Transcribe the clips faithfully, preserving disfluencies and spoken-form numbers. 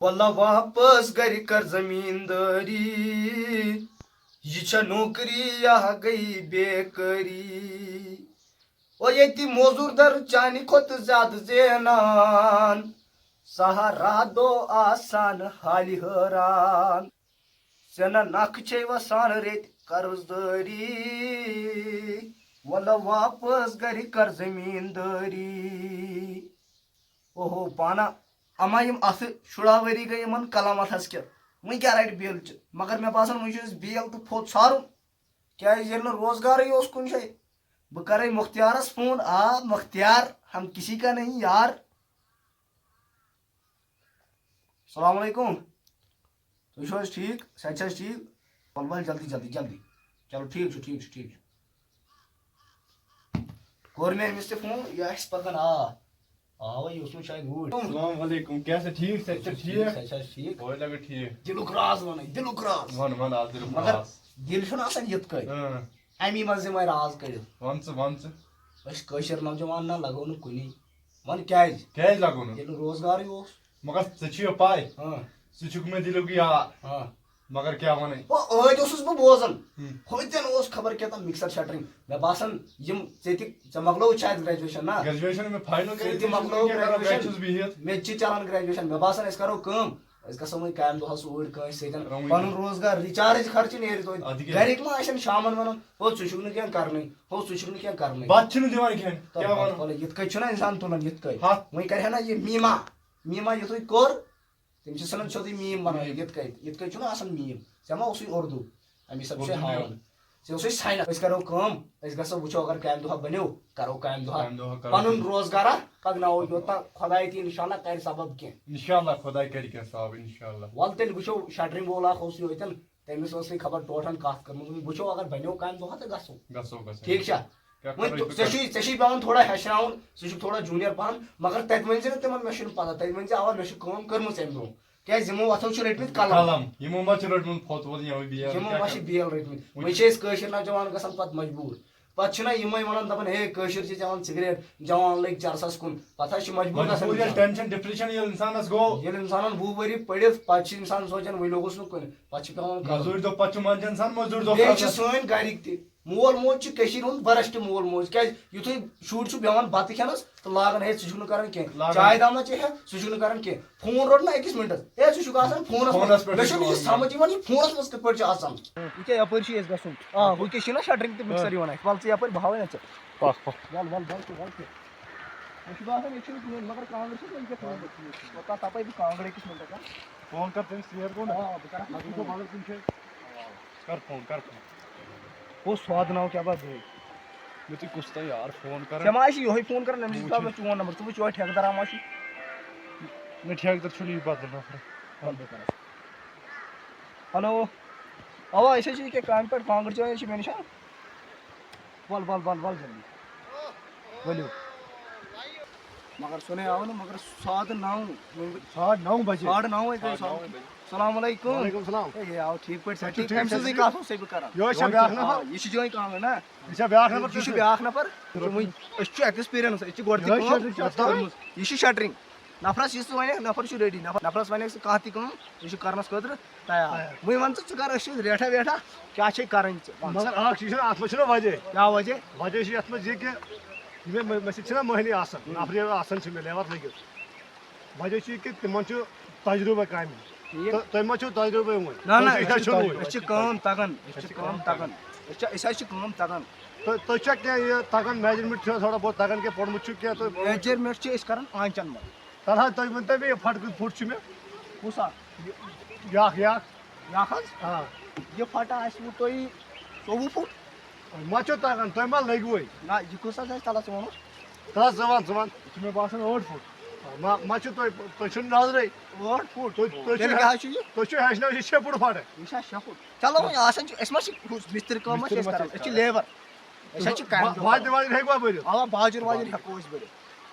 وَلہٕ واپس گرِ کر زمیٖندٲری، یہِ چھےٚ نوکری یا گٔیے بیکٲری۔ او ییٚتہِ موزوٗر در چانہِ کھۄتہٕ زیادٕ زینان، سہارا دو آسان حالہِ حٲران۔ ژےٚ نہ نکھ چھے وسان رٔتۍ قرض دٲری، وَلہٕ واپس گرِ کر زمیٖندٲری۔ اوہو پانا، اما یِم اتھٕ شُراہ ؤری گٔے یِمن قلم اتھس کٮ۪تھ، وۄنۍ کیٛاہ رٹہِ بیلچہِ؟ مگر مےٚ باسان وۄنۍ چھُ أسۍ بیل تہٕ پھوٚت ژھارُن، کیٛازِ ییٚلہِ نہٕ روزگارٕے اوس کُنہِ جایہِ۔ بہٕ کرے مختیارس فون، آ مختیار، ہم کسی کا نہیں یار۔ السلام علیکم۔ تُہۍ چھِو حظ ٹھیٖک؟ صحت چھا حظ ٹھیٖک؟ وَلہٕ وَلہٕ جلدی جلدی جلدی۔ چلو ٹھیٖک چھُ، ٹھیٖک چھُ، ٹھیٖک چھُ۔ کوٚر مےٚ أمِس تہِ فون، یہِ آسہِ پَکان، آ۔ آ، وۄنۍ یہِ اوس مےٚ شاید اوٗرۍ۔ السلام علیکم، کیٛاہ سا ٹھیٖک؟ صحت چھا ٹھیٖک؟ صحت چھا حظ ٹھیٖک؟ وۄنۍ لَگہِ ٹھیٖک۔ دِلُک راز وَنٕے، دِلُک راز۔ وَن، وَن، آز دِلُک مگر راز۔ دِل چھُنہٕ آسان یِتھ کٲٹھۍ۔ اۭں۔ اَمی منٛز دِمَے راز کٔڑِتھ۔ وَن ژٕ، وَن ژٕ۔ أسۍ کٲشِر نوجوان نہ لَگو نہٕ کُنی۔ وَن کیٛازِ؟ کیٛازِ لَگو نہٕ؟ ییٚلہِ نہٕ روزگارٕے اوس۔ مگر ژےٚ چھُے یہِ پَے، ہاں۔ ژٕ چھُکھ مےٚ دِلُک یار۔ ہاں۔ مگر کیٛاہ وَنَے؟ او، أدۍ اوسُس بہٕ بوزان۔ ہُم۔ ہوٚتٮ۪ن اوس خبر کیٛاہ تام mixer shattering۔ مےٚ باسان، یِم ژےٚ تہِ، ژےٚ مۄکلووُتھ شاید graduation، نا؟ Graduation مےٚ final ژےٚ کٔرِتھ تہِ وٕچھ مےٚ مۄکلوو کیٛاہ کَرو، گَرِ graduation۔ چھُس بِہِتھ۔ مےٚ تہِ چھِ چَلان graduation۔ مےٚ باسان، أسۍ کَرو کٲم، أسۍ گژھو وۄنۍ کامہِ دۄہَس اوٗرۍ کٲنٛسہِ سۭتۍ۔ رَوٕنۍ۔ پَنُن روزگار، recharge خرچہِ نیرِ توتہِ۔ اَدٕ کیٛاہ؟ گَرِکۍ ما آسن شامَن وَنان، ہو، ژٕ چھُکھ نہٕ کینٛہہ کَرنٕے، ہو، ژٕ چھُکھ نہٕ کینٛہہ کَرنٕے۔ بَتہٕ چھِنہٕ دِوان کھٮ۪ن، تہٕ کیٛاہ پَتہٕ وَنو؟ وَلہٕ یِتھ کٔنۍ چھُنہ اِنسان تُلان، یِتھ کٔنۍ۔ ہَتھ۔ وۄنۍ کَرِ ہا نہ یہِ میٖما، میٖما یُتھُے کوٚر، تٔمِس چھِ ژھٕنان سیوٚدُے میٖم بَنٲوِتھ، یِتھ کٔنۍ، یِتھ کٔنۍ چھُنہ آسان میٖم۔ ژےٚ ما اوسُے اُردو؟ أمِس ہا چھُے اُردو میٖم۔ ہاوان۔ ژےٚ اوسُے science۔ أسۍ کَرو کٲم، أسۍ گژھو وٕچھو اگر کامہِ دۄہا بَنیو، کَرو کامہِ دۄہا۔ کامہِ دۄہا کَرو۔ پَنُن روزگارا پَکناوو یوٚت تام خۄداے تہِ اِنشاءاللہ کَرِ سبب کینٛہہ۔ اِنشاءاللہ خۄداے کَرِ کینٛہہ سبب، اِنشاءاللہ۔ وَلہٕ تیٚلہِ وٕچھو، شٹرِنٛگ وول اَکھ اوس یوٚتٮ۪ن، تٔمِس ٲس نہٕ خبر ٹوٹھن کَتھ کٔرمٕژ۔ وۄنۍ وٕچھو اگر بَنیو کامہِ دۄہا تہٕ گژھو۔ گژھو، گژھو۔ ٹھیٖک چھا؟ کیٛاہ وۄنۍ کَرو تہٕ أسۍ ژےٚ چھُے، ژےٚ چھُے پٮ۪وان تھوڑا ہیٚچھناوُن، ژٕ چھُکھ تھوڑا junior پَہَن، مگر تَتہِ ؤنۍ زِ نہٕ تِمَن مےٚ چھُنہٕ پَتہ، تَتہِ ؤنۍ زِ اَوا مےٚ چھِ کٲم کٔرمٕژ اَمہِ برونٛہہ۔ کیٛازِ یِمو اَتھو چھُ رٔٹمٕتۍ قلم۔ قلم، یِمو ما چھِ رٔٹمٕتۍ پھوٚت ووٚت یَوٕ بیل، یِمو کیٛاہ ما چھِ کَرو؟ بیل رٔٹمٕتۍ؟ وۄنۍ چھِ أسۍ کٲشِر نوجوان گژھان پَتہٕ مجبوٗر۔ پَتہٕ چھِنہ یِمَے وَنان، دَپان، ہے، کٲشِر چھِ چٮ۪وان سِگریٹ، جوان لٔگۍ چرسَس کُن۔ پَتہٕ حظ چھِ مجبوٗر گژھان مجبوٗر ییٚلہِ اِنسان۔ Tension، depression ییٚلہِ اِنسانَس گوٚو۔ ییٚلہِ اِنسانَن وُہ ؤری پٔرِتھ، پَتہٕ چھِ اِنسان سونٛچان، وۄنۍ لوٚگُس نہٕ کُنہِ، پَتہٕ چھِ پٮ۪وان کَرُن۔ مٔزوٗرۍ دۄہ پَتہٕ چھُ منٛزٕ اِنسان مٔزوٗرۍ دۄہ بیٚیہِ چھِ کھسان۔ سٲنۍ گَرِکۍ تہِ، مول موج چھُ کٔشیٖرِ ہُنٛد worst مول موج۔ کیٛازِ؟ یُتھُے شُر چھُ بیٚہوان بَتہٕ کھٮ۪نَس، تہٕ لاگان، ہے، ژٕ چھُکھ نہٕ کران کینٛہہ۔ لاگان۔ چاے دامہ چے ہے، ژٕ چھُکھ نہٕ کران کینٛہہ۔ فون روٚٹ نہ أکِس مِنٹَس۔ ہے، ژٕ چھُکھ آسان فونَس فونَس منٛز۔ پٮ۪ٹھ مےٚ چھُنہٕ یہِ چھُ سمجھ یِوان، یہِ فونَس منٛز کِتھ پٲٹھۍ چھُ اژان۔ یہِ کیٛاہ، یَپٲرۍ چھُ اَسہِ گژھُن؟ آ، ہُہ کیٛاہ چھِنہ شٹرِنٛگ تہٕ mixer یِوان اَسہِ؟ وَل ژٕ یَپٲرۍ، بہٕ ہاوَے نہ ژےٚ۔ پَکھ، پَکھ۔ وَل، وَل، وَل ژٕ، وَل ژٕ۔ مےٚ چھُ باسان، ییٚتہِ چھُنہٕ کٕہٕنۍ، مگر کانٛگٕر چھِ، یہِ کیٛاہ تھٲومٕژ چھِ ییٚتہِ؟ وۄنۍ تَپَے بہٕ کانٛگٕر أکِس مِنٹَس، ہا؟ فون کر تٔمِس، ژیر گوٚو نہ؟ آ، بہٕ کَرٕ اَتھ مےٚ چھُ فون۔ بدل کُنہِ جایہِ۔ کر فون، کر فون۔ ہُہ سودٕ ناو کیٛاہ بَتھ بیٚیہِ؟ مےٚ تہِ کُس تام یار فون کران۔ ژےٚ ما آسی یِہوٚے فون کران؟ أمِس چھُ وٕچھُن۔ تھاوان ژون نمبر۔ ژٕ وٕچھ یورٕ ٹھیکہٕ دار ما چھُے؟ نہ، ٹھیکہٕ دار چھُنہٕ یہِ بدل نفر۔ وَلہٕ بہٕ کرٕ۔ ہیلو۔ اوا، أسۍ حظ چھِ ییٚکیٛاہ کامہِ پٮ۪ٹھ، کانٛگٕر چٲنۍ چھِ مےٚ نِش۔ وَل، وَل، وَل، وَل جلدی۔ ؤلِو۔ مگر سُہ نے آو نہٕ، مگر ساڑٕ نَو۔ ساڑٕ نَو بجے۔ ساڑٕ نَو ہے گٔے ساڑٕ نَو سَمکھٕنۍ۔ بجے۔ السلام علیکم۔ وعلیکم السلام۔ ہے، ہے، آو ٹھیٖک پٲٹھۍ، صحت ٹھیٖک؟ ٹھیٖک، أمۍ سٕنٛزٕے صحت کَتھ اوسُے بہٕ کران۔ یہِ حظ چھا بیٛاکھ نفر؟ آ، یہِ چھُ جوٚمہِ کانٛگٕر نا۔ یہِ چھا بیٛاکھ نفر؟ یہِ چھُ بیٛاکھ نفر۔ وٕنۍ أسۍ چھُ experience، أسۍ چھِ گۄڈٕ تہِ یہِ حظ کٲم شٹرِنٛگ چھِ اَتھ تٔمِس تام۔ کٔرمٕژ۔ یہِ چھُ شٹرِنٛگ۔ نفرس یُس ژٕ وَنکھ، نفر چھُ ready۔ نفر، نفرس وَنکھ ژٕ کانٛہہ تہِ کٲم، یہِ چھُ کرنس خٲطرٕ تیار۔ تیار۔ وۄنۍ وَن ژٕ، ژٕ کر أسۍ چھِ ریٹھا ویٹھا، کیٛاہ چھے کرٕنۍ ژٕ؟ وَن ژٕ۔ مگر اکھ چیٖز چھُنہٕ، اَتھ منٛز چھُنہ وجہ۔ کیٛاہ وجہ؟ وجہ چھُ یَتھ منٛز یہِ کہِ یِم مےٚ، مےٚ سۭتۍ چھِنہ مٔہنی آسان، ہُم۔ نفری آسان چھِ مےٚ labour لٔگِتھ۔ وجہ چھُ یہِ کہِ تِمن چھُ تجرُبہٕ کامہِ۔ ٹھیٖک۔ تہٕ تۄہہِ ما چھُو تجرُبہٕ وُنہِ؟ نہ، نہ، تۄہہِ چھُو أسۍ چھِ، ہیٚچھُن وُنہِ۔ أسۍ چھِ کٲم تَگان، أسۍ چھِ کٲم تَگان۔ أسۍ چھِ، أسۍ حظ چھِ کٲم تَگان۔ تہٕ تُہۍ چھا کینٛہہ یہِ تَگان، measurement چھُوا تھوڑا بہت تَگان، کینٛہہ پوٚرمُت چھُ کینٛہہ تُہۍ؟ Measurement چھِ أسۍ کَران آنٛچَن منٛز۔ تَلہٕ حظ، تُہۍ ؤنۍ تو مےٚ، یہِ پھَٹہٕ کٔژ فُٹ چھُ مےٚ؟ کُس اَکھ؟ یہِ، یہِ اَکھ، یہِ اَکھ۔ یہِ اَکھ حظ؟ آ۔ یہِ پھَٹہٕ آسِوٕ تۄہہِ ژوٚوُہ فُٹ۔ ما چھُو تَگان، تُہۍ ما لٔگِوٕے؟ نہ، یہِ کُس حظ آسہِ تَلَس ژٕ وَنُن؟ تَلَس ژٕ وَن، ژٕ وَن۔ یہِ چھُ مےٚ باسان ٲٹھ فُٹ۔ ما، ما چھُو تُہۍ، تُہۍ چھِو نظرٕے۔ ٲٹھ فُٹ؟ تُہۍ، تُہۍ تیٚلہِ چھِو کیٛاہ حظ چھُ یہِ؟ تُہۍ چھِو ہیٚچھناوان، یہِ چھِ شےٚ فُٹ پھَٹہٕ۔ یہِ چھا شےٚ فُٹ؟ چلو وۄنۍ آسان چھِ، أسۍ ما چھِ ہُس مِسترِ کٲم ما چھِ مِسترِ أسۍ ما چھِ کران؟ أسۍ چھِ کران۔ Labour۔ أسۍ حظ چھِ کامہِ دۄہ واجہِ کران۔ واجہِ ہیٚکوا بٔرِتھ؟ اَوا، باجِر واجِر ہٮ۪کو أسۍ بٔرِتھ۔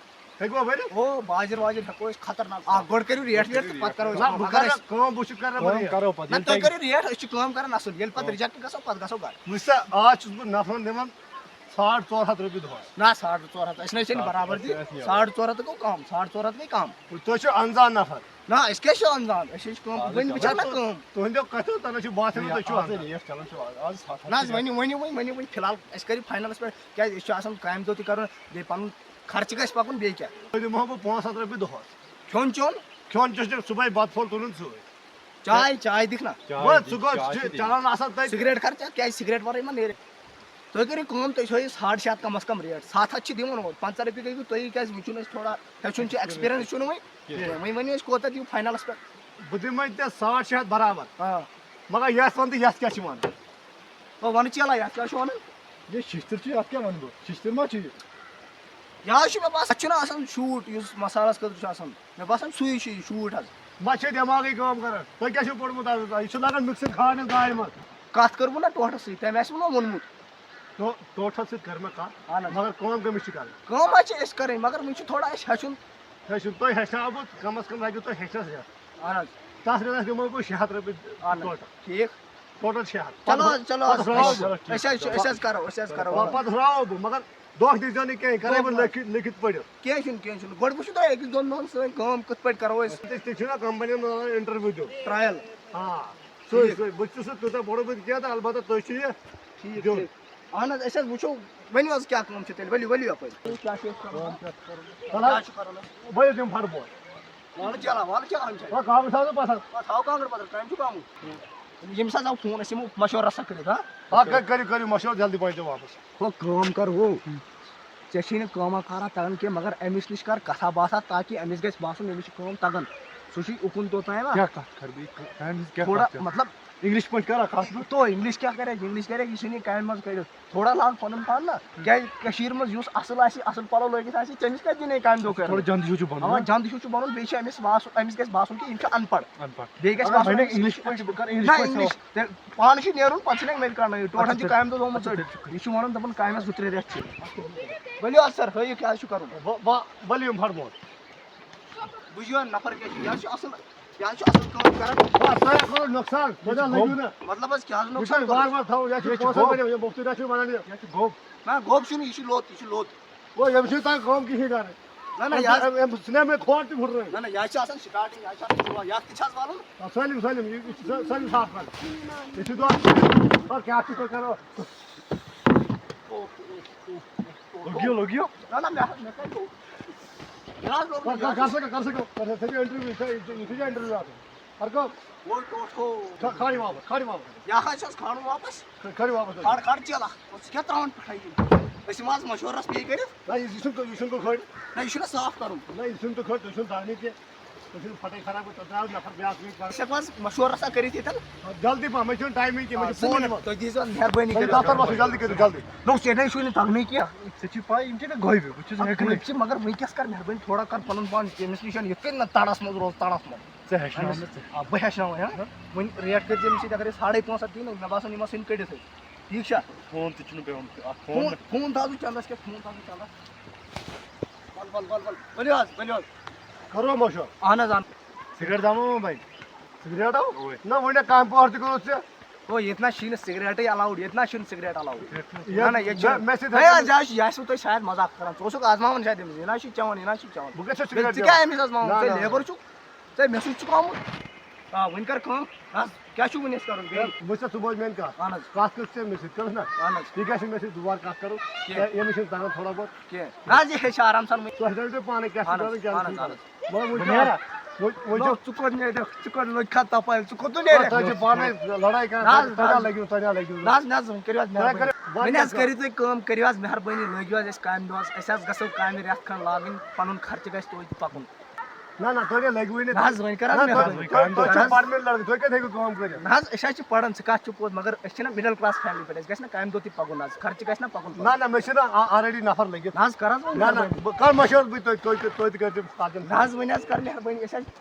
ہیٚکوا بٔرِتھ؟ او، باجِر واجِر ہٮ۪کو أسۍ خطرناک۔ آ، گۄڈٕ کٔرِو ریٹ ویٹ تہٕ پَتہٕ کَرو أسۍ نہ، کٲم۔ بہٕ اگر کَرٕ أسۍ کٲم، بہٕ چھُس کَران کٲم واریاہ۔ کَرو پَتہٕ، نہ، ییٚلہِ تُہۍ تۄہہِ کٔرِو ریٹ، أسۍ چھِ کٲم کَران اَصٕل۔ ییٚلہِ پَتہٕ reject گژھو، پَتہٕ گژھو گَرٕ۔ وٕچھ سا، آز چھُس بہٕ نفرَن دِوان ساڑ ژور ہَتھ رۄپیہِ دۄہَس۔ نہ، ساڑ ژور ہَتھ، أسۍ نہ، أسۍ چھِنہٕ ساڑ برابر ژور ہَتھ دِ۔ چھِ اَسہِ یِوان۔ ساڑ ژور ہَتھ گوٚو کَم، ساڑ ژور ہَتھ گٔے کَم۔ تُہۍ چھِو اَنزان نفر۔ نہ، أسۍ کیٛاہ چھِ اَنان؟ أسۍ چھِ کٲم، اَز وۄنۍ چھِ وٕچھان نہ اَنان۔ کٲم۔ تُہٕنٛدیو کَتھو تَنہٕ چھِ باسان، تُہۍ چھِو اَز اَنان۔ ریٹ چَلان چھِ اَز، اَز ہَتھ نہ حظ، ہَتھ ؤنِو، ؤنِو، وۄنۍ، ؤنِو، وۄنۍ فِلحال أسۍ کَرو فاینَلَس پٮ۪ٹھ، کیٛازِ أسۍ چھِ آسان کامہِ دۄہ تہِ کَرُن، بیٚیہِ پَنُن خرچہٕ گژھِ پَکُن، بیٚیہِ کیٛاہ؟ تۄہہِ دِمہو بہٕ پانٛژھ ہَتھ رۄپیہِ دۄہَس۔ کھیوٚن چیوٚن؟ کھیوٚن چیوٚن چھِ صُبحٲے بَتہٕ پھوٚل تُلُن سۭتۍ۔ چاے، چاے دِکھ نہ۔ چاے وۄنۍ دِکھ، ژٕ گوٚو چاے تہِ دِکھ۔ چَلان آسان تَتہِ۔ سِگریٹ کَر چےٚ؟ کیٛازِ سِگریٹ وَرٲے ما نیرِ؟ تُہۍ کٔرِو کٲم، تُہۍ تھٲیِو ساڑ شےٚ ہَتھ کَمَس کَم ریٹ، سَتھ ہَتھ چھِ دِوان اورٕ، پنٛژاہ رۄپیہِ گٔیوٕ تُہی، کیٛازِ وٕنہِ چھُنہٕ اَسہِ تھوڑا ہیٚچھُن چھُ، ایکسپیٖریَنٕس چھُنہٕ وۄنۍ کینٛہہ۔ وۄنۍ ؤنِو اَسہِ کوٗتاہ دِیِو فاینَلَس پٮ۪ٹھ؟ بہٕ دِمَے ژےٚ ساڑ شےٚ ہَتھ برابر۔ آ۔ مگر یَتھ وَن تہٕ یَتھ کیٛاہ چھِ وَنان؟ او وَنہٕ چلا، یَتھ کیٛاہ چھُ وَنان؟ یہِ شِشتٕر چھُ، یَتھ کیٛاہ وَنہٕ بہٕ؟ شِشتٕر ما چھُ یہِ؟ یہِ حظ چھُ مےٚ باسان، اَتھ چھُنہٕ آسان شوٗٹ یُس مصالَس خٲطرٕ چھُ آسان۔ مےٚ باسان سُے چھُ یہِ شوٗٹ حظ۔ ما چھے دٮ۪ماغٕے کٲم کَران؟ تۄہہِ کیٛاہ چھُو پوٚرمُت آز؟ یہِ چھُ لَگان مِکسِنٛگ کھارنہِ گاڑِ منٛز۔ کَتھ کٔروٕ نہ ٹوٹھَس سۭتۍ؟ تٔمۍ آسہِ وُنہ ووٚنمُت۔ ٹو-، ٹوٹھَس سۭتۍ کٔر مےٚ کَتھ۔ اَہَن حظ۔ مگر کٲم کٔمِس چھِ کَرٕنۍ؟ کٲم حظ چھِ أسۍ کَرٕنۍ، مگر وٕنہِ چھُ تھوڑا اَسہِ ہیٚچھُن۔ ہیٚچھُن، تۄہہِ ہیٚچھناوٕ بہٕ، کَمَس کَم لَگِوٕ تۄہہِ ہیٚچھنَس ہیٚتھ۔ اَہَن حظ۔ تَتھ رٮ۪تَس دِمو بہٕ شےٚ ہَتھ رۄپیہِ اَہَن حظ۔ ٹوٹَل۔ ٹھیٖک۔ ٹوٹَل شےٚ ہَتھ۔ چلو حظ، چلو حظ۔ پَتہٕ ہُراوو بہٕ۔ أسۍ حظ چھِ، أسۍ حظ کَرو، أسۍ حظ کَرو۔ پَتہٕ ہُراوو بہٕ، مگر دھوکہٕ دیٖزیو نہٕ کینٛہہ، یہِ کَرَے بہٕ لیکھِتھ، لیکھِتھ پٔرِتھ۔ کینٛہہ چھُنہٕ، کینٛہہ چھُنہٕ۔ گۄڈٕ وٕچھِو تۄہہِ أکِس دۄن دۄہَن سٲنۍ کٲم کِتھ پٲٹھۍ کَرو أسۍ۔ تُہۍ، تُہۍ چھِو نا کَمپٔنی منٛز اَنان اِنٹروِو دیُن؟ ٹرٛایَل۔ آ، سُے، ٹھیٖک۔ سُے۔ بہٕ تہِ چھُس نہٕ تیوٗتاہ بوٚڑ بہٕ تہِ کینٛہہ تہٕ البتہ تُہۍ چھِو یہِ ٹھیٖک، دیُن۔ ٹھیٖک۔ اَہَن حظ، أسۍ حظ وٕچھو، ؤنِو حظ کیٛاہ کٲم چھِ تیٚلہِ، ؤلِو، ؤلِو یَپٲرۍ۔ کیٛاہ چھِ أسۍ کَرُن؟ وَلہٕ حظ، کیٛاہ چھُ کَرُن حظ؟ ؤلِو دِم پھَٹہٕ بوے۔ وَلہٕ چَلو، وَلہٕ چَلو، اَنچَے۔ وَلہٕ کانٛگٕر تھاوَو پَتھَر۔ وَلہٕ تھاو کانٛگٕر پَتھَر، کامہِ چھُ کَمٕے۔ ییٚمِس حظ آو فون، أسۍ یِمو مَشوَرٕ رَژھا کٔرِتھ، ہا؟ آ، کٔرِو، کٔرِو، کٔرِو مَشوَرٕ، جلدی وٲتۍزیو واپَس۔ ہُہ کٲم کَر ہُہ۔ ژےٚ چھے نہٕ کٲمہ کارا تَگان کینٛہہ، مگر أمِس نِش کَر کَتھا باتھا، تاکہِ أمِس گژھِ باسُن، أمِس چھِ کٲم تَگان۔ سُہ چھُے اُکُن توٚتام، ہا؟ کیٛاہ کَتھ کَرٕ بہٕ؟ یہِ کامہِ ہِنٛز کیٛاہ تھوڑا، کَتھ چھِ؟ مطلب، اِنٛگلِش پٲٹھۍ کَرا کَتھ بہٕ؟ تو اِنٛگلِش کیٛاہ کَرِ؟ اِنٛگلِش کَرِ، یہِ چھُنہٕ یہِ کامہِ منٛز کٔڑِتھ۔ تھوڑا لاگ پَنُن پان نا، کیٛازِ کٔشیٖرِ منٛز یُس اَصٕل آسہِ، اَصٕل پَلو لٲگِتھ آسہِ، تٔمِس کَتہِ دِنۍ یہِ کامہِ دۄہ کَرنہٕ؟ تھوڑا جَند ہیوٗ چھُ بَنُن، اَوا، نا؟ جَند ہیوٗ چھُ بَنُن، بیٚیہِ چھِ أمِس باسُن، أمِس گژھِ باسُن کہِ یِم چھِ اَن پَڑھ۔ اَن پَڑھ۔ بیٚیہِ گژھِ اگر باسُن، وۄنۍ اِنٛگلِش پٲٹھۍ، بہٕ کَرٕ اِنٛگلِش نہ، پٲٹھۍ اِنٛگلِش، تیٚلہِ پانہٕ چھُ نیرُن، پَتہٕ چھُنہٕ مےٚ کَرنٲیِو، ٹوٹھَن چھِ اچھا، کامہِ دۄہ تھوٚومُت اچھا، ژٔٹِتھ۔ تیٚلہِ چھُ یہِ چھُ وَنان، دَپان، کامہِ آسہٕ زٕ ترٛےٚ رٮ۪تھ چھِ۔ ؤلِو حظ سَر، ہٲیِو کیٛاہ حظ چھُ کَرُن۔ وَ-، وَ-، ؤلِو یِم پھَٹہٕ بوٹ۔ بہٕ چھُس یِہوٚے نفر کیٛاہ چھُ، یہِ حظ چھُ اَصٕل، یہِ حظ چھُ اَصٕل کٲم کَران۔ وَ-، تۄہہِ حظ کوٚروٕ نۄقصان، تۄہہِ حظ لٔگِو نہٕ۔ مطلب حظ کیٛاہ حظ یہِ نۄقصان چھُ کوٚرُن؟ وارٕ وارٕ تھاوُن، یہِ حظ چھُ یہِ چھُ پونٛسَن گوٚب۔ پٮ۪ٹھ، یہِ مُفتٕے نہ چھُ وَنان یہِ۔ یہِ حظ چھُ گوٚب۔ نہ، گوٚب چھُنہٕ، یہِ چھُ لوٚت، یہِ چھُ لوٚت۔ گوٚو، ییٚمِس چھُنہٕ تَگان کٲم کِہیٖنۍ کَرٕنۍ۔ نہ، نہ، یہِ حظ أمۍ، أمۍ، أمۍ ژھٕنیو مےٚ کھۄر تہِ پھٕٹرٲوِتھ۔ نہ، نہ، یہِ حظ چھِ آسان starting، یہِ حظ چھِ آسان شروٗعات، یَتھ تہِ چھِ حظ وَلُن۔ آ، سٲلِم، سٲلِم، یہِ، یہِ چھُ سٲ-، سٲلِم صاف کَرُن۔ یہِ چھُ دۄہ، پَتہٕ کیٛاہ چھُ تُہۍ کَران؟ لوٚگیو، لوٚگیو۔ نہ، نہ، مےٚ، مےٚ کَتہِ لوٚگ؟ مےٚ حظ لوٚگ نہٕ، کَر، کَر، یہِ حظ کَر سا، کَر سا، کَر سا، ژےٚ چھُے اِنٹروِو، ژےٚ، ژےٚ، یہِ چھُے اِنٹروِو آسان۔ کر کٲم۔ وۄنۍ ٹوٹھو۔ کھا-، کھالہِ واپس، کھالہِ واپس۔ یہِ ہا چھِ اَسہِ کھالُن واپس۔ کھا-، کھالہِ واپس۔ کھال، کھال چیلا۔ ژٕ کیٛاہ ترٛاوان پھٹھے یِم؟ أسۍ یِم آز مشورس پے کٔرِتھ۔ نہ، یہِ، یہِ چھُنہٕ، یہِ چھُنہٕ گۄڈٕ کھٲلۍ۔ نہ، یہِ چھُنہ صاف کَرُن۔ نہ، یہِ چھُنہٕ تہٕ کھٲلۍ، تُہۍ چھُنہٕ دَگنٕے کینٛہہ۔ تُہۍ چھُنہٕ پھٹھے خراب کٔرِتھ، تۄہہِ درٛاو نفر بیٛاکھ وٕنہِ کَرُن۔ أسۍ ہٮ۪کو حظ مشورٕ رژھا کٔرِتھ ییٚتٮ۪ن؟ آ، جلدی پَہم، مےٚ چھُنہٕ ٹایمٕے کینٛہہ، مےٚ آ، چھُ فون سٲلِم، یِوان۔ تُہۍ دیٖزیو مہربٲنی تُہۍ کٔرِتھ۔ دفتر وَسو جلدی کٔرِو، جلدی۔ نہ، ژےٚ نَے چھُے نہٕ تَگنٕے کینٛہہ۔ ژےٚ چھُے پَے، یِم چھِ مےٚ گٲوۍ، بہٕ چھُس آ، ہٮ۪کان گٲوۍ چھِ، مگر وٕنکیٚس کر مہربٲنی تھوڑا کر پَنُن پان ییٚمِس نِش یِتھ کٔنۍ نہ تَڑَس منٛز روز، تَڑَس منٛز۔ ژٕ ہیٚچھناو نہٕ ژٕ۔ آ، بہٕ ہیٚچھناوَے، ہا؟ وۄنۍ ریٹ کٔرۍ زِ أمِس سۭتۍ اگر أسۍ ساڑے پانٛژھ ہَتھ دِیہِ نہ، مےٚ باسان یِم آسَن کٔڑِتھ أسۍ۔ ٹھیٖک چھا؟ فون تہِ چھُنہٕ پیوان، اَتھ فون فون، نہٕ۔ فون تھاو ژٕ چَندَس کیٛاہ، فون تھاو ژٕ چَندَس۔ وَل، وَل، وَل، وَل۔ ؤلِو حظ، ؤلِو حظ۔ کَرو مَشوَرٕ۔ اَہَن حظ، اَہَن۔ سِگریٹ دَمو وۄنۍ بَنہِ؟ سِگریٹ ہا؟ اوے۔ نہ، وۄنۍ کَمہِ پور تہِ کوٚرُتھ ژےٚ؟ او، ییٚتہِ نہ چھِی نہٕ سِگریٹٕے allowed، ییٚتہِ نہ چھِنہٕ سِگریٹ allowed۔ ییٚتہِ نہ، ییٚتہِ نہ، ییٚتہِ چھُ، چھُ، مےٚ سۭتۍ نہ، ہیٚکہِ یہِ حظ، یہِ حظ چھُ، یہِ آسِوٕ تۄہہِ شاید مذاق کران۔ ژٕ اوسُکھ آزماوان شاید أمِس، یہِ نہ چھُ چٮ۪وان، یہِ نہ چھُ چٮ۪وان۔ بہٕ کَتہِ چھُس تیٚلہِ سِگریٹ ژٕ کیٛاہ چٮ۪وان؟ أمِس آزماوان؟ نہ، ژٕ نہ، نہ۔ لیبر چھُکھ، ژےٚ مےٚ سۭتۍ چھُکھ آمُت۔ آ، وۄنۍ کر کٲم، حظ، کیٛاہ چھُ وۄنۍ اَسہِ کَرُن بیٚیہِ؟ وٕچھ سا، ژٕ بوز میٛٲنۍ کَتھ۔ اَہَن حظ۔ کَتھ کٔر ژےٚ مےٚ سۭتۍ، کٔرٕس نہ؟ اَہَن حظ۔ یہِ گژھِ مےٚ سۭتۍ دُبارٕ کَتھ کَرُن۔ کینٛہہ۔ کیٛاہ، أمِس چھُنہٕ تَگان تھوڑا بہت۔ کینٛہہ۔ نہ حظ، یہِ ہیٚچھِ آرام سان وۄنۍ۔ تۄہہِ دٔپِو پانَے کیٛاہ چھُ اَہَن حظ، کَرُن، کیٛاہ نہٕ اَہَن چھُ حظ، کَرُن۔ اَہَن حظ۔ وۄنۍ، وۄنۍ، وۄنۍ نہ، چھُ ژٕ کوٚت نیرکھ؟ ژٕ کوٚت لٔگۍ کھا تَپٲرۍ؟ ژٕ کوٚت نیرکھ؟ تۄہہِ چھِ پانَے لڑٲے کران، نہ حظ، تۄہہِ نہ نہ حظ۔ لٔگِو، تۄہہِ نہ لٔگِو۔ نہ حظ، نہ حظ، وۄنۍ کٔرِو حظ تۄہہِ مہربٲنی۔ کٔرِو، وۄنۍ وۄنۍ حظ کیٛاہ کٔرِو تُہۍ کٲم، کٔرِو حظ مہربٲنی، لٲگِو حظ اَسہِ کامہِ دۄہَس، اَسہِ حظ گژھو کامہِ رٮ۪تھ کھنٛڈ لاگٕنۍ، پَنُن خرچہٕ گژھِ توتہِ پَکُن۔ نہ، نہ، تۄہہِ لٔگِو نہٕ۔ نہ حظ، وۄنۍ کر حظ نہ، مہربٲنی۔ تۄہہِ، تۄہہِ، تۄہہِ چھِ پَرنٕے لڑکہٕ، تُہۍ کَتہِ ہیٚکِو کٲم کٔرِتھ؟ نہ حظ، أسۍ حظ چھِ پَران، ژٕ کَتھ چھُکھ پوٚز، مگر أسۍ چھِنہ middle class family پٮ۪ٹھ، اَسہِ گژھِ نہ کامہِ دۄہ تہِ پَکُن حظ، خرچہٕ گژھِ نہ پَکُن۔ نہ، نہ، مےٚ چھِنہ آ-، already نفر لٔگِتھ۔ نہ حظ، کر حظ وۄنۍ نہ، نہ، مہربٲنی۔ بہٕ کَرٕ مَشوَرٕ بہٕ تۄہہِ، تُہۍ، تُہۍ تہِ کٔرۍزیو پَتہٕ۔ نہ حظ، وۄنۍ حظ کر مہربٲنی، أسۍ حظ